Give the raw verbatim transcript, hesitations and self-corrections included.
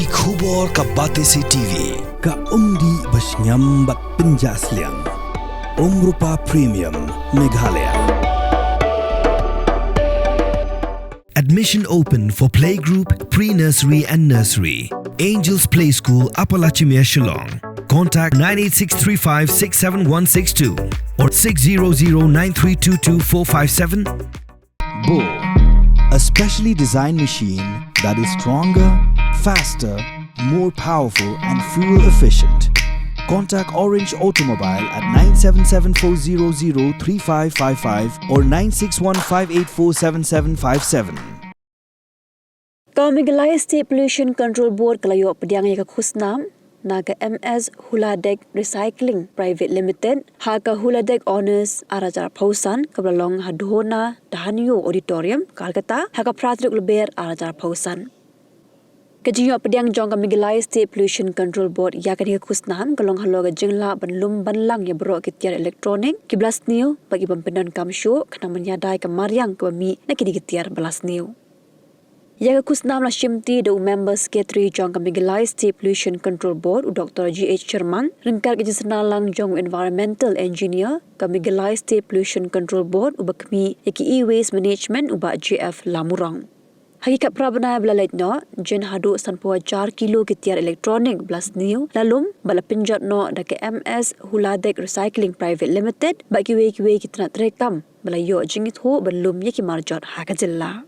Khubor ka Batesi T V, ka umdih ba shngiam bad pynjah sliang. Umrupa Premium, Meghalaya. Admission open for playgroup, pre-nursery and nursery. Angels Play School, Upper Lachimia, Shillong. Contact nine eight six three five six seven one six two or six zero zero nine three two two four five seven. Bull, a specially designed machine that is stronger, faster, more powerful, and fuel efficient. Contact Orange Automobile at nine seven seven four zero zero three five five five or nine six one five eight four seven seven five seven. Ka Meghalaya State Pollution Control Board ka la ïoh pdiang ïa ka khusnam na ka M S Huladeck Recycling Private Limited ha ka Huladeck Honours ar hajar arphew san, kaba la long ha Dhoona Dhanuyo Auditorium, Kolkata, ha ka phra tarik Lber ar hajar arphew san. Ka jingïoh pdiang jong ka Meghalaya State Pollution Control Board ïa kane ka khusnam ka long halor ka jinglah ban lum ban lang ïa baroh ki tiar electronic kiba la sniew bad kiba ym pyndonkam shuh, khnang ban ïada ïa ka mariang kaba mih na kine ki tiar ba la sniew. Ïa ka khusnam la shimti da u Member Secretary jong ka Meghalaya State Pollution Control Board, u Doktor G H Chyrmang, ryngkat ka jingsynei lang jong u Environmental Engineer ka Meghalaya State Pollution Control Board, uba khmih ïa ki e-waste management, u Bah J F Lamurong. Ha ki khatphra bnai ba la leit noh, jin haduh sanphew hajar kilo ki tiar electronic ba la sniew la lum bad la pynjot noh da ka M S Huladeck Recycling Private Limited bad kiwei kiwei ki tnat treikam ba la ïoh jingithuh ban lum ïa ki marjot ha ka jylla.